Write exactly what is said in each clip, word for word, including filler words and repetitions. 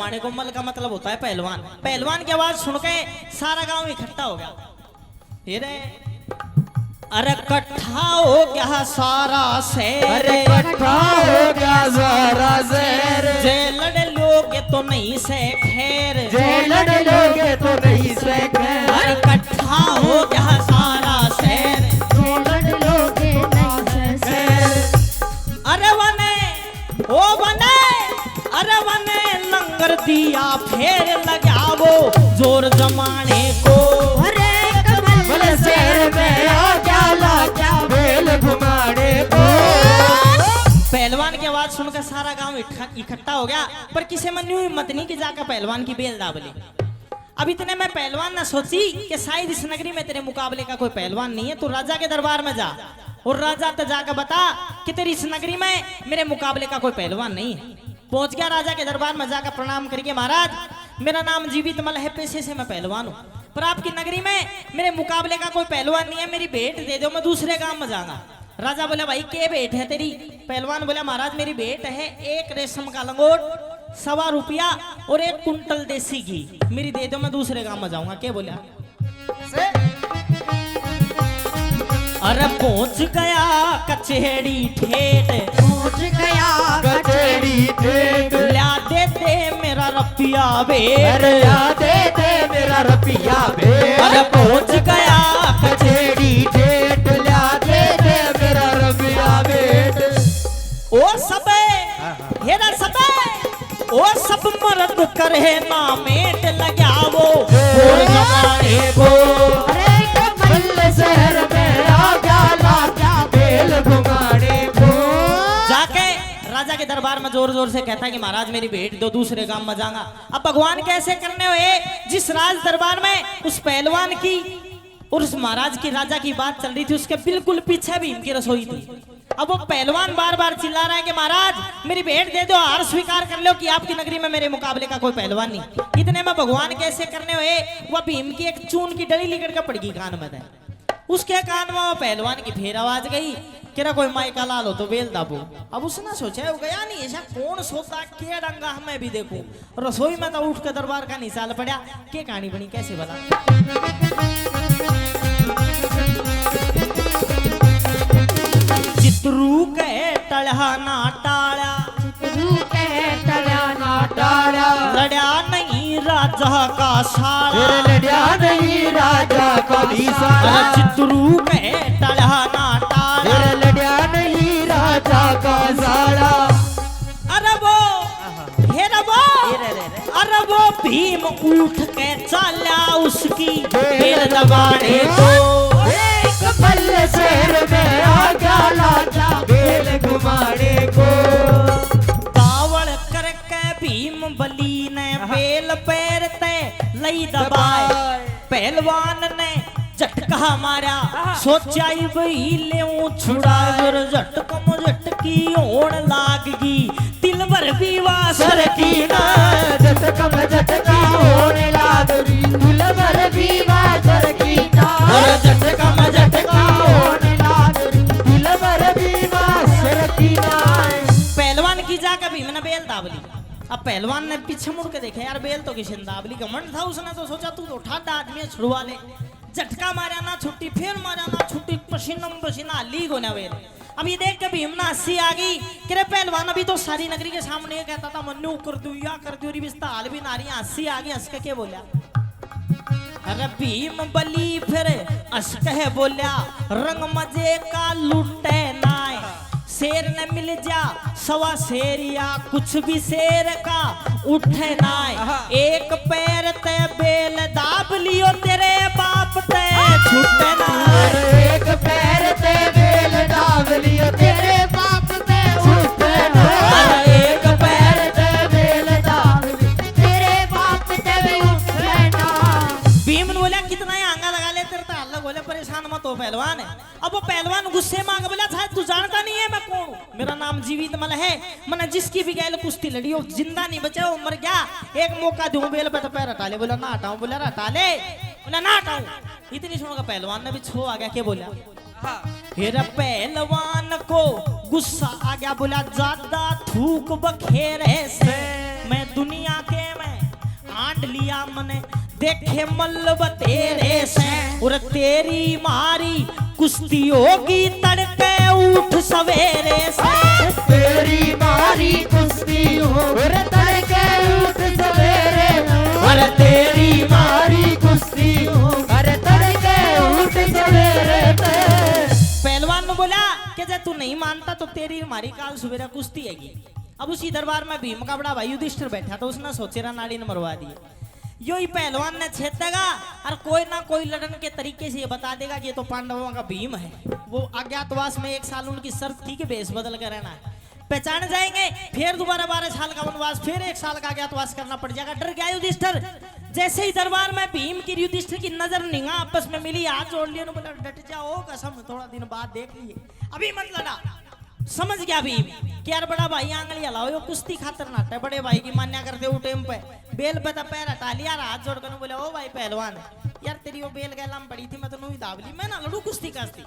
आने को मल का मतलब होता है पहलवान। पहलवान की आवाज सुन के सारा गांव इकट्ठा हो गया। ये रे, अरे इकट्ठा हो गया सारा शहर। अरे इकट्ठा हो गया सारा शहर। जे लड़ लोगे तो नहीं से खैर। जे लड़ लोगे तो नहीं से खैर। अरे इकट्ठा हो गया सारा शहर। जे लड़ लोगे नहीं से खैर। अरे वने, ओ वने, अरे वने लंगर दिया फेर लगावो जोर जमाने को। अरे कमल शहर में आ क्या लाचा बेल घुमाने को। पहलवान की आवाज सुनकर सारा गांव इकट्ठा, इकट्ठा हो गया, पर किसी में न्यू हिम्मत नहीं कि जाकर पहलवान की बेल दाब ले। अब इतने में पहलवान ने सोची कि शायद इस नगरी में तेरे मुकाबले का कोई पहलवान नहीं है, तू राजा के दरबार में जा और राजा तक जाकर बता कि तेरी इस नगरी में मेरे मुकाबले का कोई पहलवान नहीं है। पहुंच गया राजा के दरबार में, जाकर प्रणाम करके, महाराज, मेरा नाम जीवित मल है, पेशे से मैं पहलवान हूँ, पर आपकी नगरी में मेरे मुकाबले का कोई पहलवान नहीं है, मेरी भेंट दे दो, मैं दूसरे गांव में जाऊंगा। राजा बोला, भाई, के भेंट है तेरी? पहलवान बोला, महाराज, मेरी भेंट है एक रेशम का लंगोट, सवा रुपया और एक कुंटल देसी घी, मेरी दे दो, मैं दूसरे गांव में जाऊंगा। के बोला? अरे पहुंच गया कचेड़ी ठेठ, पहुंच गया कचेड़ी ठेठ। ल्या दे दे मेरा रपिया भेंट। अरे ल्या दे दे मेरा रपिया भेंट। अरे पहुंच गया कचेड़ी ठेठ, ल्या दे दे मेरा रपिया भेंट। ओ सबे, हाँ, हाँ। हेरा सबे, ओ सब मर्द करे ना मेट लगावो, और जमाने को। अरे कमल शहर में राजा लाचा बेल घुमाने को। जाके राजा के दरबार में जोर जोर से कहता कि महाराज मेरी भेंट दो, दूसरे गांव में जाऊंगा। अब भगवान कैसे करने हुए, जिस राज दरबार में उस पहलवान की और उस महाराज की, राजा की बात चल रही थी, उसके बिल्कुल पीछे भीम की रसोई थी। अब वो पहलवान बार बार चिल्ला रहा है कि महाराज मेरी भेंट दे दो, हार स्वीकार कर लो कि आपकी नगरी में मेरे मुकाबले का कोई पहलवान नहीं। इतने में भगवान कैसे करने हुए, वह भीम की एक चून की डली लिकड़ के पड़ गई कान में। उसके कान में वो पहलवान की फेर आवाज गई, कह रहा कोई माई का लाल हो तो बेल दाबो। अब उसने सोचा, हो गया नहीं ऐसा कौन सोता के डंगा मैं भी देखूं। रसोई में तो उठ के दरबार का नहीं चाल पड़ा। के कहानी बनी, कैसे भला? चित्रू कहे टळा ना टाळा, चित्रू कहे टळा ना टाळा। लड़या नहीं राजा का साला, फिर लड़या नहीं राजा का भी साला। अरे चित्रू कहे टळा ना टाळा, फिर लड़या नहीं राजा का साला। अरे वो, हे रे वो, अरे वो भीम उठ के चाल्या उसकी बेल दबाने को। एक बल्ले शेर में आ गया लाचा बेल घुमाने को। तावड़ करके भीम बली ने बेल पैर ते लई दबाए। पहलवान ने झटका मारा, सोचा इब ही लेऊं छुड़ा, और झटकम झटकी होण लाग गई। दिल भर भी वासर की ना, झटकम झटका होण लाग गई। दिल भर भी वासर की ना, और झटकम झटका होण लाग गई। दिल भर भी वासर की ना। पहलवान की जाके भीम ने बेल दाब ली। अब पहलवान ने पीछे मुड़ के देखा, यार, बेल तो किसी ने दाब ली। घमंड था, उसने तो सोचा, तू तो ठाडा आदमी है, छुड़वा ले। झटका मारा ना छुट्टी, फिर मारा ना छुट्टी, पसीना में पसीना, हाली कोना बेल। अब ये देख के भीम ना हंसी आ गई कि रे पहलवान, अभी तो सारी नगरी के सामने ये कहता था, मैं न्यू कर दूं, या कर दूं, रिश्ता हाल भी ना रही, हंसी आ गई, हंस के के बोला? अरे भीम बली फिर हंस के बोला, रंग मजे का लूटे नाय। शेर ने मिल जा सवा शेर या कुछ भी शेर का उठे ना। एक पैर ते बेल दाब लियो, तेरे बाप ते छूटे ना। एक पैर ते बेल दाब लियो, तेरे बाप ते छूटे ना। एक पैर ते बेल दाब लियो, तेरे बाप ते भी उठे ना। भीम ने बोला, कितना ही आंगा लगा ले, तेरे तो अलग हो ले, परेशान मत हो पहलवान। अब वो पहलवान गुस्से में आके बोला, शायद तू जानता नहीं है मैं कौन हूँ। मेरा नाम जीवित मल है। मैंने जिसकी भी गैल कुश्ती लड़ी, वो जिंदा नहीं बचा, वो मर गया। एक मौका दूं बेल पे तो पैर हटा ले। बोला, ना हटाऊं। बोला, हटा ले। बोला, ना हटाऊं। इतनी सुनकर पहलवान ने भी छो आ गया। क्या बोला? हाँ। फिर पहलवान को गुस्सा आ गया, बोला, ज्यादा थूक बखेरे से मैं दुनिया के में लिया मने देखे मल्ल बतेरे से, और तेरी मारी कुश्ती होगी तड़के उठ सवेरे से। तेरी मारी कुश्ती हो, अरे तड़के उठ सवेरे। अरे तेरी मारी कुश्ती हो, अरे तड़के उठ सवेरे से। पहलवान ने बोला कि जे तू नहीं मानता तो तेरी मारी काल सवेरे कुश्ती हैगी। अब उसी दरबार में भीम का बड़ा भाई युधिष्ठिर बैठा, तो उसने सोचे रहा नाड़ी ने मरवा दिए। यो ही पहलवान ने छेदेगा और कोई ना कोई लड़न के तरीके से ये बता देगा कि ये तो पांडवों का भीम है। वो अज्ञातवास में एक साल उनकी शर्त थी कि भेष बदल कर रहना है, पहचान जाएंगे, फिर दोबारा बारह साल का वनवास, फिर एक साल का अज्ञातवास करना पड़ जाएगा। डर गया युधिष्ठिर। जैसे ही दरबार में भीम की युधिष्ठिर की नजर निगाह आपस में मिली, हाथ जोड़ लिए, बोला, "डट जाओ, कसम, थोड़ा दिन बाद देख लिए, अभी मत लड़ा।" समझ गया भीम कि यार बड़ा भाई आंगली हलाओ, यो कुश्ती खातर नाटे, बड़े भाई की मान्या कर दे। उस टाइम पे बेल पे तो पैर हटा लिया और हाथ जोड़ कर बोला, "ओ भाई पहलवान, यार तेरी वो बेल गैला में पड़ी थी, मैं तो नू ही दाब ली, मैं ना लड़ू कुश्ती काश्ती।"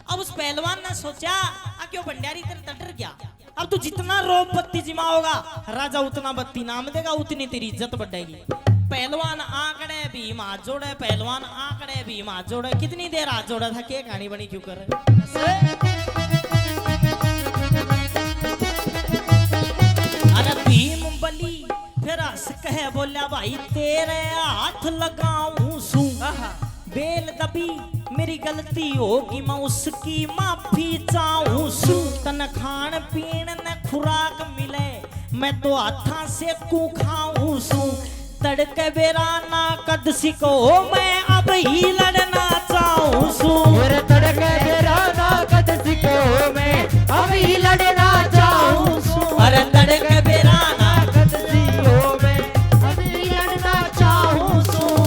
अब उस पहलवान ने सोचा, "आ क्यों भंडारी तेरे तै डर गया?" अब तू जितना रोब बत्ती जिमाओगा, राजा उतना बत्ती नाम देगा, उतनी तेरी इज्जत बढ़ेगी। पहलवान आंकड़े भीम हाथ जोड़े, पहलवान आंकड़े भीम हाथ जोड़े। कितनी देर हाथ जोड़ा था, के कहानी बनी, क्यों कर? अरे भीम बली फिर हंस कह बोला, "भाई तेरे हाथ लगाऊं सू।" आहा। बेल दबी मेरी गलती होगी, मैं उसकी माफी चाहूं सू। तन खान पीन न खुराक मिले, मैं तो हाथा से कू खाऊं सू। तड़के बेरा ना कद सिको, मैं अब ही लड़ना चाहूं सू। अरे तड़के बेरा ना कद सिको, मैं अब ही लड़ना चाहूं सू। अरे तड़के बेरा ना कद सिको, मैं अब ही लड़ना चाहूं सू।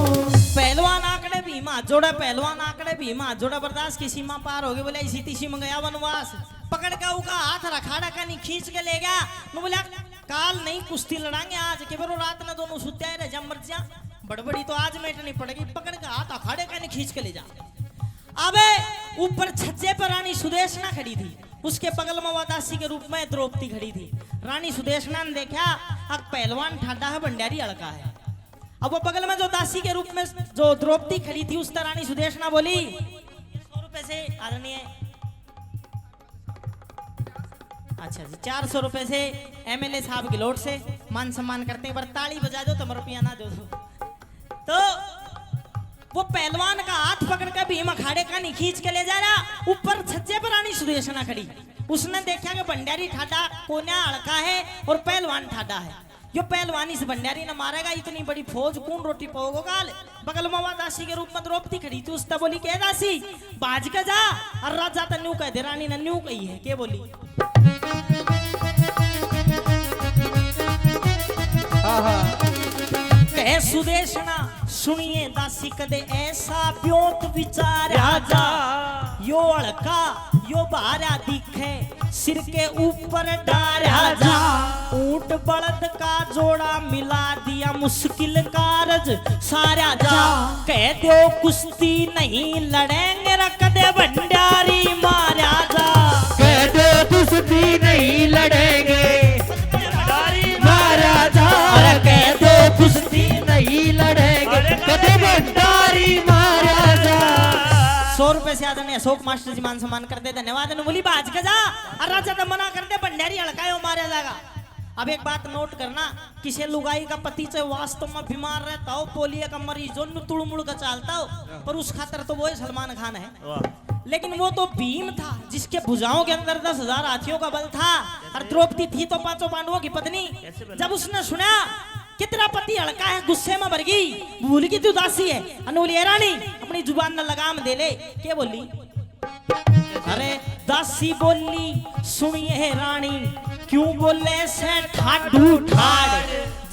पहलवान आंकड़े भीम हाथ जोड़े, पहलवान आंकड़े भीम हाथ जोड़े, बर्दाश्त की सीमा पार हो गई, बोले, "इसी तीसी में गया वनवास।" पकड़ के उका हाथ रखाड़ा का नहीं खींच के ले गया। नु बोला, "काल नहीं कुश्ती लड़ांगे, आज के बेरो रात ने दोनों सुत्या रह जा, मर जा, बड़बड़ी तो आज मेटनी पड़ेगी।" पकड़ के हाथ अखाड़े का नहीं खींच के ले जा। अब ऊपर छज्जे पर रानी सुदेशना खड़ी थी, उसके बगल में वह दासी के रूप में द्रौपदी खड़ी थी। रानी सुदेशना ने देखा, अब पहलवान ठाडा है, भंडारी हल्का है। अब वो बगल में जो दासी के रूप में जो द्रौपदी खड़ी थी, उससे रानी सुदेशना बोली, "सौ रुपए से आदरणीय, अच्छा जी, चार सौ रुपए से एमएलए साहब की लोट से मान सम्मान करते हैं, पर ताली बजा दो, तुम रुपया ना दो।" तो वो पहलवान का हाथ पकड़ के भीम अखाड़े का नहीं खींच के ले जा रहा। ऊपर छज्जे पर रानी सुदेशना खड़ी, उसने देखा कि भंडारी ठाडा कोन्या हल्का है और पहलवान ठाडा है। यो पहलवान इस भंडारी ने मारेगा, इतनी बड़ी फौज, कौन रोटी पाओगे काल? बगल में वा दासी के रूप में द्रौपदी खड़ी थी, उसने बोली, "के दासी, भाज के जा।" और राजा तो न्यू कह दे, रानी ने न्यू कही है, के बोली? आहा। कहे सुदेशना, सुनिए दासी, कदे ऐसा ब्योंत विचार राजा। यो हल्का, यो भारा दिखे, सिर के ऊपर डारा जा। ऊंट बळद का जोड़ा मिला दिया मुश्किल कारज सारा जा। कह दो कुश्ती नहीं लड़ेंगे रे कदे भंडारी मारा जा। कह दो कुश्ती नहीं लड़ेंगे भंडारी मारा जा। अरे कह दो कुश्ती नहीं लड़ेंगे कदे भंडारी मारा जा। सौ रुपए से आदरणीय अशोक मास्टर जी मान सम्मान करते, धन्यवाद। ने बोली, "भाज के जा।" और राजा तो मना कर दे, "भंडारी हल्का है, वो मारा जाएगा।" अब एक बात नोट करना, किसी लुगाई का पति चाहे वास्तव में बीमार रहता हो, पोलियो का मरीज हो, नु तुड़मुड़ का चालता हो, पर उस खातर तो वो ही सलमान खान है। वाह। लेकिन वो तो भीम था, जिसके भुजाओं के अंदर दस हजार हाथियों का बल था, और द्रौपदी थी तो पांचों पांडवों की पत्नी। कैसे बना? जब उसने सुना कि तेरा पति हल्का है, गुस्से में भर गई, भूल गई तू दासी है, अनु बोली, "ए रानी, अपनी जुबान न लगाम दे ले।" के बोली? अरे दासी बोली, "सुनिए रानी, क्यों बोले से ठाडू ठाड,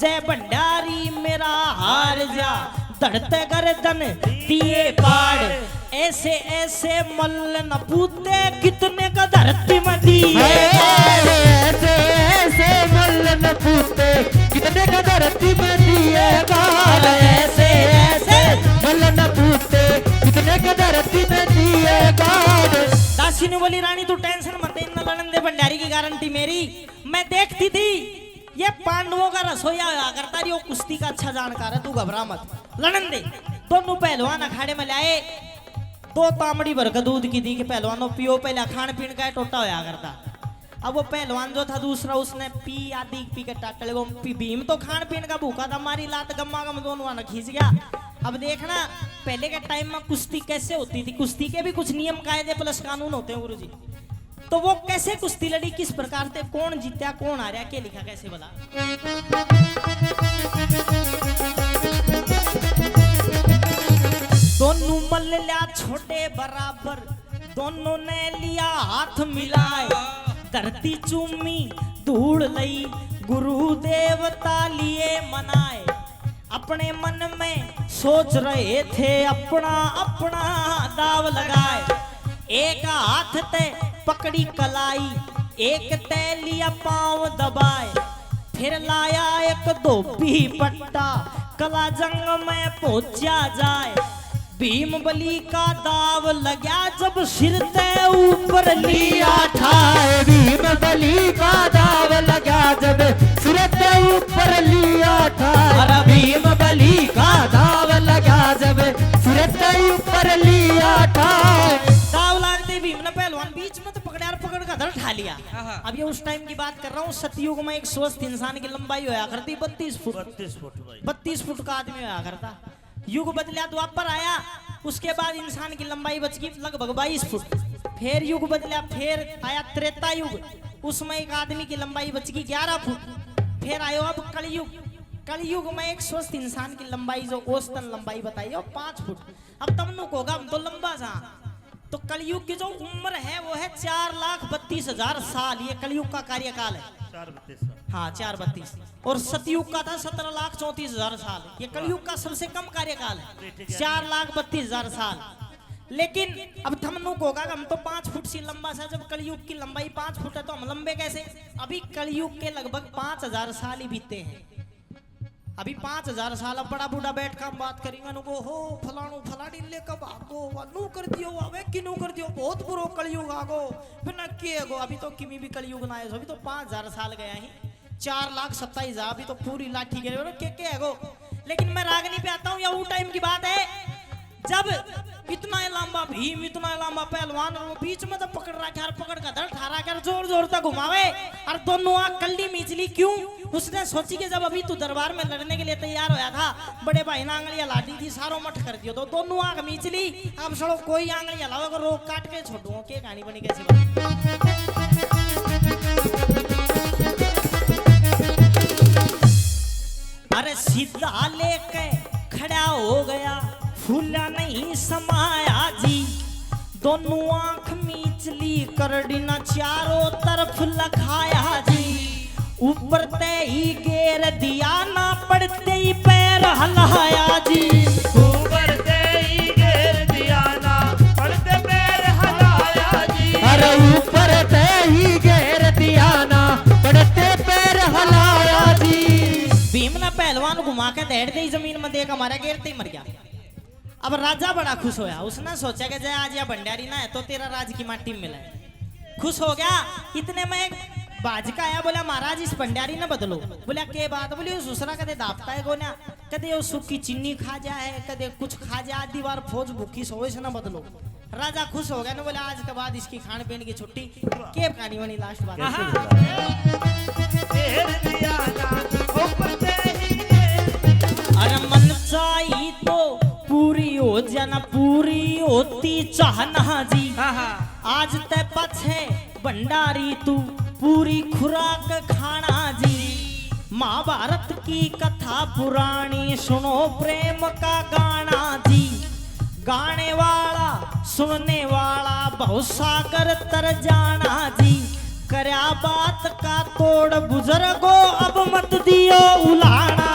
जय भंडारी मेरा हार जा, धरते गर्दन दिए पाड़, ऐसे ऐसे मल्ल न पूते, कितने का धरती में दिए पाड़।" ऐसे ऐसे मल्ल न पूते, कितने का धरती में दिए पाड़। ऐसे ऐसे मल्ल न पूते, कितने का धरती में दिए पाड़। दासी ने बोली, "रानी तू टेंशन मत, इन्ना लड़न दे, भंडारी की गारंटी मेरी।" मैं देखती थी ये पांडवों का रसोईया होया करता, यो कुश्ती का अच्छा जानकार है, तू घबरा मत, लड़न दे। दोनों पहलवान अखाड़े में लाए, दो तामड़ी भर के दूध की दी कि पहलवानों पियो, पहले खान पीन का टोटा होया करता। अब वो पहलवान जो था दूसरा, उसने पी आधी पी के टाटल गो। पी-, भीम तो खान पीन का भूखा था, मारी लात गम्मा गम दोनों ने खींच गया। अब देखना, पहले के टाइम में कुश्ती कैसे होती थी, कुश्ती के भी कुछ नियम कायदे प्लस कानून होते हैं गुरुजी। तो वो कैसे कुश्ती लड़ी, किस प्रकार से, कौन जीत्या, कौन हारया, के लिखा कैसे भला? दोनों मल्ल ल्या छोटे बराबर, दोनों ने लिया हाथ मिलाए। धरती चूमी धूल लई, गुरु देवता लिए मनाए। अपने मन में सोच रहे थे, अपना अपना दाव लगाए। एक हाथ ते पकड़ी कलाई, एक ते लिया पाँव दबाए। फिर लाया एक धोबी पट्टा, कला जंग में पहुंचा जाए। भीम बली का दाव लग्या जब सिर ते ऊपर लिया ठाए। भीम बली का दाव लग्या जब सिर ते ऊपर लिया ठाए। अरे भीम बली का दाव लग्या जब सिर ते ऊपर लिया ठाए। दाव लागते भीम ने पहलवान बीच में तो पकड़ा और पकड़ का धर ठा लिया। हाँ, हाँ। अब ये उस टाइम की बात कर रहा हूँ, सतयुग में एक स्वस्थ इंसान की लंबाई होया करती बत्तीस फुट। बत्तीस फुट भाई। बत्तीस फुट का आदमी होया करता। युग बदला, द्वापर आया, उसके बाद इंसान की लंबाई बच गई लगभग बाईस फुट। फिर युग बदला, फिर आया त्रेता युग, उसमें एक आदमी की लंबाई बच गई ग्यारह फुट। फिर आयो अब कलयुग। कलयुग में एक स्वस्थ इंसान की लंबाई, जो औसतन लंबाई बताई, वो पाँच फुट। अब तुम नु कहोगा, हम तो लंबा सा। तो कलयुग की जो उम्र है, वो है चार लाख बत्तीस हजार साल। ये कलयुग का कार्यकाल है। चार बत्तीस। हाँ, चार बत्तीस। और सतयुग का था सत्रह लाख चौंतीस हजार साल। ये कलयुग का सबसे कम कार्यकाल है, चार लाख बत्तीस हजार साल। लेकिन अब थम नु कहोगा कि हम तो पाँच फुट सी लंबा सा, जब कलयुग की लंबाई पाँच फुट है तो हम लंबे कैसे? अभी कलयुग के लगभग पाँच हजार साल ही बीते हैं। अभी पाँच हजार साल, अब बड़ा बूढ़ा बैठ कर हम बात करेंगे, नु को हो फलाणू फलाणी लेकर भागो, वा नू कर दियो, वा वे किनू कर दियो, बहुत बुरो कलयुग आ गो। फिर ना के गो, अभी तो किमी भी कलयुग ना आए, अभी तो पाँच हजार साल गया ही। चार लाख सत्ताईस हजार, अभी तो पूरी लाठी गिरे और के के है गो। लेकिन मैं रागनी पे आता हूँ, या वो टाइम की बात है जब इतना ही लंबा भीम, इतना ही लंबा पहलवान, और वो बीच में तो पकड़ रखा और पकड़ का धर ठारा कर जोर जोर तक घुमावे और दोनों आँख कल्ली मीच ली। क्यों? उसने सोची कि जब अभी तू दरबार में लड़ने के लिए तैयार होया था, बड़े भाई ने आंगलियां ला दी थी, सारो मठ कर दियो, तो दोनों आँख मीच ली। अब सड़ो कोई आंगलियां लाओ, अगर रोक काट के छोड़ूंगा, के कहानी बनी कैसी बनी? अरे सीधा लेके खड़ा हो गया, फूला नहीं समाया जी। दोनों आंख मीच ली, करड़ी ना चारों तरफ लखाया जी। ऊपर ते ही गेर दिया ना, पड़ते ही पैर हलाया जी। ऊपर ते ही गेर दिया ना, पड़ते पैर हलाया जी। अरे ऊपर ते ही गेर दिया ना, पड़ते पैर हलाया जी। भीम ने पहलवान घुमा के धैड़ दे जमीन में, देख हमारा गेरते ही मर गया। अब राजा बड़ा खुश होया, उसने सोचा कि जय आज या भंडारी ना है तो तेरा राज की माटी में मिलाए। खुश हो गया। इतने में एक भाजका आया, बोला, "महाराज, इस भंडारी ने बदलो।" बोला, "के बात?" बोली, "उस दूसरा कदे दापता है कोन्या, कदे वो सूखी चीनी खा जा है, कदे कुछ खा जा, आधी बार फौज भूखी सो, इसने बदलो।" राजा खुश हो गया ना, बोला, "आज के बाद इसकी खान पीन की छुट्टी।" के कहानी बनी लास्ट बात? कैसे हाँ। बता? अरे मन चाही तो पूरी हो जाना, पूरी होती चाहना जी। हाँ, हाँ। आज ते पाछे भंडारी तू पूरी खुराक खाना जी। महाभारत की कथा पुरानी, सुनो प्रेम का गाना जी। गाने वाला, सुनने वाला, भवसागर तर जाना जी। करया बात का तोड़ बुजुर्गो, अब मत दियो उलाना।